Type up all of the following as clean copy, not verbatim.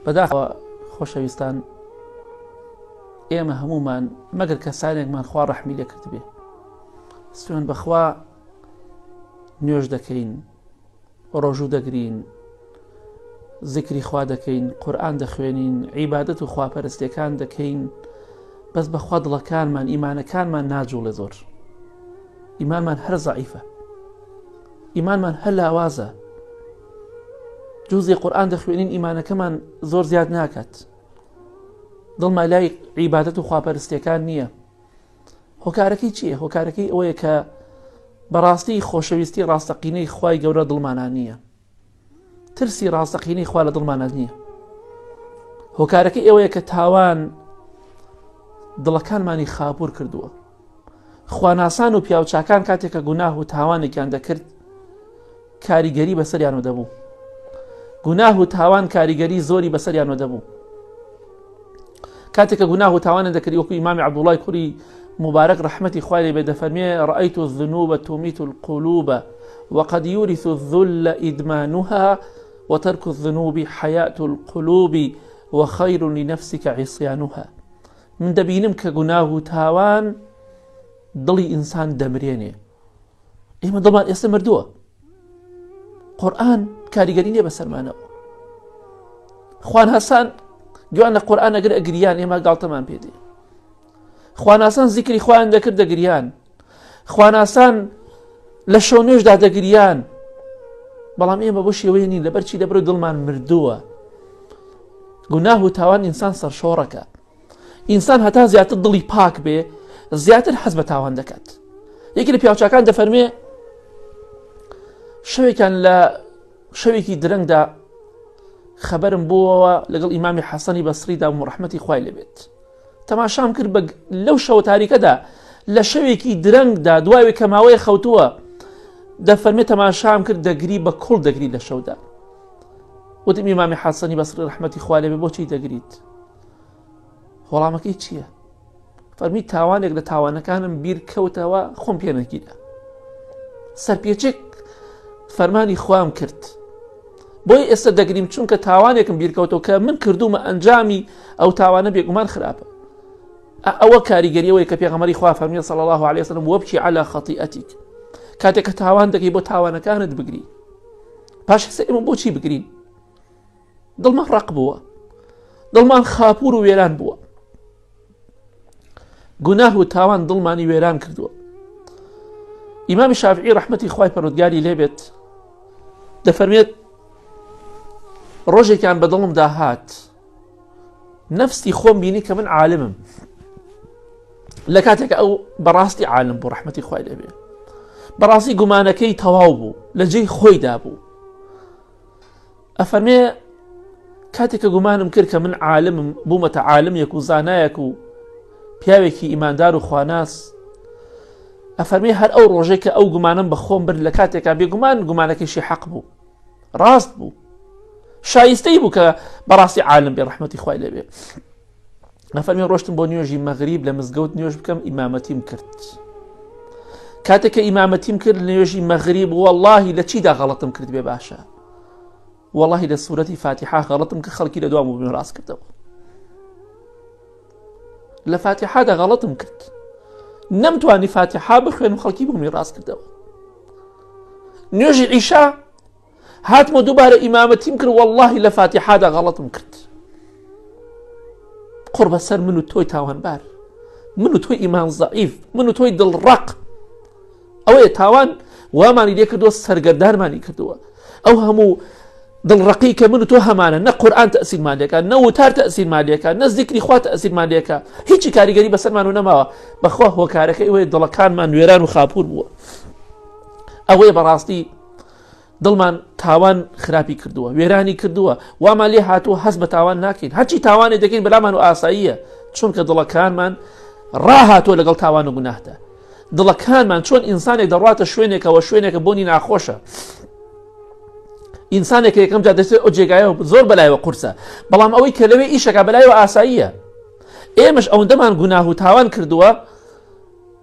بەداخەوە خۆشەویستان ئێمە هەمومان مەگەر کەسانێکمان خوا ڕەحمی لێ کردبێ سوێن بەخوا نوێژ دەکەین ڕۆژوو دەگرین زیکری خوا دەکەین قورئان دەخوێنین عیبادەت و خواپەرستیەکان دەکەین بەس بەخوا دڵەکانمان ئیمانەکانمان ناجوڵێ زۆر ئیمانمان هەر زەعیفە ئیمانمان هەر لاوازە جوزی قورئان دەخوێنین ئیمانەکەمان زۆر زیاد ناکات دڵمان لای عیبادەت و خواپەرستیەکان نییە هۆکارەکەی چییە؟ هۆکارەکەی ئەوەیە کە بەڕاستی خۆشەویستی ڕاستەقینەی خوای گەورە دڵمانان نییە ترسی ڕاستەقینەی خوا لە دڵمانان نییە هۆکارەکەی ئەوەیە کە تاوان دڵەکانمانی خاپور کردووە خواناسان و پیاوچاکان کاتێک کە گوناه و تاوانێکیان دەکرد کاریگەری بەسەریانەوە دەبوو گوناه و تاوان کاریگەری زۆری بەسەریانەوە دەبوو کاتێک کە گوناه و تاوانە دەکرد وەکو ئیمامی عەبدوڵای کوڕی مبارەک ڕەحمەتی خوای لێ بێ دەفەرمێ رأيت الذنوب تميت القلوب وقد يورث الذل إدمانها وترك الذنوب حياة القلوب وخير لنفسك عصيانها من دەبینم کە گوناه و تاوان دڵی ئینسان دەمرێنێ ئێمە دڵمان ئێستا مردووە قورآن کاریگەری نییە بەسەرمانەوە خوان هەسان گویان لە قورآن ئەگەر ئەگریان ئێمە گاڵتەمان پێدێ خواناسان زیکری خۆیان دەکرد دەگریان خواناسان لە شەو نوێژدا دەگریان بەڵام ئێمە بۆ شێوەیە نین لەبەرچی لەبەر دڵمان مردووە گوناه و تاوان ئینسان سەرشۆڕەکە ئینسان هەتا زیاتر دڵی پاک بێ زیاتر حەز بە تاوان دەکات یەکی لە پیاوچاکان دەفەرمێ شەوێکیان لە شەوێکی درەنگدا خەبەرم بووەوە لەگەڵ ئیمامی حەسەنی بەسریدا و ڕەحمەتی خوای لێبێت تەماشام کرد بە لەو شەوە تاریکەدا لە شەوێکی درەنگدا دوای کە ماوەیە خەوتووە دەفەرمێ تەماشام کرد دەگری بە کوڵ دەگری لە شەودا وتم ئیمامی حەسەنی بەسری ڕەحمەتی خوای لێبێ بۆچی دەگریت وەڵامەکەی چییە؟ فەرمی تاوانێک لە تاوانەکانم بیر کەوتەوە خۆم پێ نەگیرا سەرپێچێک فەرمانی خوام کرد بۆی ئێستا دەگریم چونکە تاوانێکم بیرکەوتەوە کە من کردومە ئەنجامی ئەو تاوانە بێگومان خراپە ئەوە کاریگەریەوەی کە پێغەمەری خوا فەرمی صلی الله عليه وسلم وابکی على خطیئتك کاتێک کە تاوان دەکەی بۆ تاوانەکانت بگری پاش ئێستا ئێمە بۆچی بگرین دڵمان ڕق بووە دڵمان خاپور و وێران بووە گوناه و تاوان دڵمانی وێران کردووە ئیمامی شافعی ڕەحمەتی خوای پەرۆدگاری لێبێت دەفەرمێت ڕۆژێکیان بە دڵمدا هات نەفسی خۆم بینی کە من عالمم لە کاتێک ئەو بەڕاستی عالم بوو ڕەحمەتی خوای لێبێ بەڕاستی گومانەکەی تەواو بوو لە جێی خۆیدا بوو ئەفەرمێ کاتێک کە گومانم کرد کە من عالمم بوومەتە عالمێک و زانایەک و پیاوێکی ئیماندار و خواناس ئەفەرمێ هەر ئەو ڕۆژێک کە ئەو گومانم بە خۆم برد لە کاتێکا بێگومان گومانەکەیشی حەق بوو ڕاست بوو شایستەی بوو کە بەڕاستی عالم بێ ڕەحمەتی خوای لێبێ ئەفەرمی ڕۆشتم بۆ نوێژی مەغریب لە مزگەوت نوێژ بکەم ئیمامەتیم کرد کاتێک کە ئیمامەتیم کرد نوێژی مەغریب واللهی لە چیدا غەڵەتم کرد بێ باشە واللهی لە سوورەتی فاتیحا غەڵەتم کە خەڵکی لە دوام بووم ڕاست کردەوە لە فاتیحادا غەڵەتم کرد نەمتوانی فاتیحا بخوێنم خەڵکی بوومی ڕاست کردەوە نوێژی عیشا هاتمە دووبارە ئیمامەتیم کرد واللهی لە فاتیحادا غەڵەتم کرد قڕ بەسەر من و تۆی تاوانبار من و تۆی ئیمان زەعیف من و تۆی دڵڕەق ئەوەیە تاوان وامانی لێ کردووە سەرگەردانمانی کردووە ئەو هەموو دڵڕقی کە من و تۆ هەمانە نە قورآن تەسیرمان لێکە نە وتار تەسیرمان لێکە نە زیکری خوا تەسیرمان لێکە هیچی کاریگەری بەسەرمان و نەماوە بەخوا هۆکارەکە ئەوەیە دڵەکانمان وێران و خاپور بووە ئەوەیە بەڕاستی دڵمان تاوان خراپی کردووە وێرانی کردووە وامان لێ هاتووە هەست بە تاوان ناکەین هەرچی تاوانێ دەکەین بەلامان و ئاساییە چونکە دڵەکانمان ڕاهاتووە لەگەڵ تاوان و گوناهدا دڵەکانمان چۆن ئینسانێک دەڕاتە شوێنێکەوە شوێنێکە بۆنی ناخۆشە ئینسانێک یەکەم جا دەچێت ئەو جێگایەوە زۆر بەلایەوە قورسە بەڵام ئەوەی کە لەوێ ئیشەکە بەلایەوە ئاساییە ئێمەش ئەوەندەمان گوناه و تاوان کردووە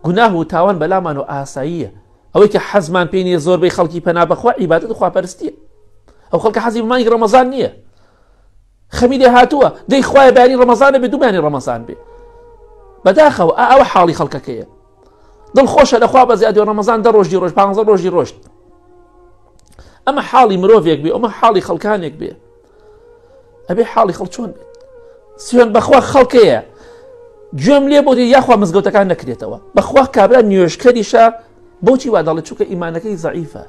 گوناه و تاوان بەلامان و ئاساییە ئەوەی کە حەزمان پێی نییە زۆربەی خەڵکی پەنا بەخوا عیبادەت و خواپەرستیە ئەو خەڵکە حەزی بە مانگی ڕەمەزان نییە. خەمی لێ هاتووە دەی خوایە بەیانی ڕەمەزانە بێ دووبیانی ڕەمەزان بێ بەداخەوە ئەوە حاڵی خەڵکەکەیە دڵ خۆشە لەخوا بە زیادی ڕەمەزان دە ڕۆژی ڕۆژ پ ڕۆژی ڕۆشت ئەمە حاڵی مرۆڤێک بێ ئەمە حاڵی خەڵکانێک بێ ئەبێ حاڵی خەڵ چۆن بێت سوێن بەخوا خەڵکەیە گوێم لێ بۆ یاخوا مزگەوتەکان نەکرێتەوە بەخوا کابرا نوێژکەریشە بۆچی وا دەڵێت چونکە ئیمانەکەی زەعیفە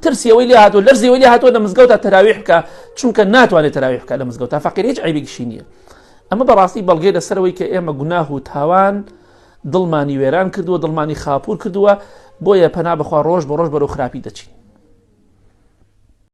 ترسی ئەوەی لێ هاتووە لەرزی ئەوەی لێ هاتووە لە مزگەوتا تەراویح بکە چونکە ناتوانێت تەراویح بکە لە مزگەوتا فەقیر هیچ عیبێکیشی نییە ئەمە بەڕاستی بەڵگەی لەسەرەوەی کە ئێمە گوناه و تاوان دڵمانی وێران کردووە دڵمانی خاپور کردووە بۆیە پەنا بەخوا ڕۆژ بە ڕۆژ بەرەو خراپی دەچین.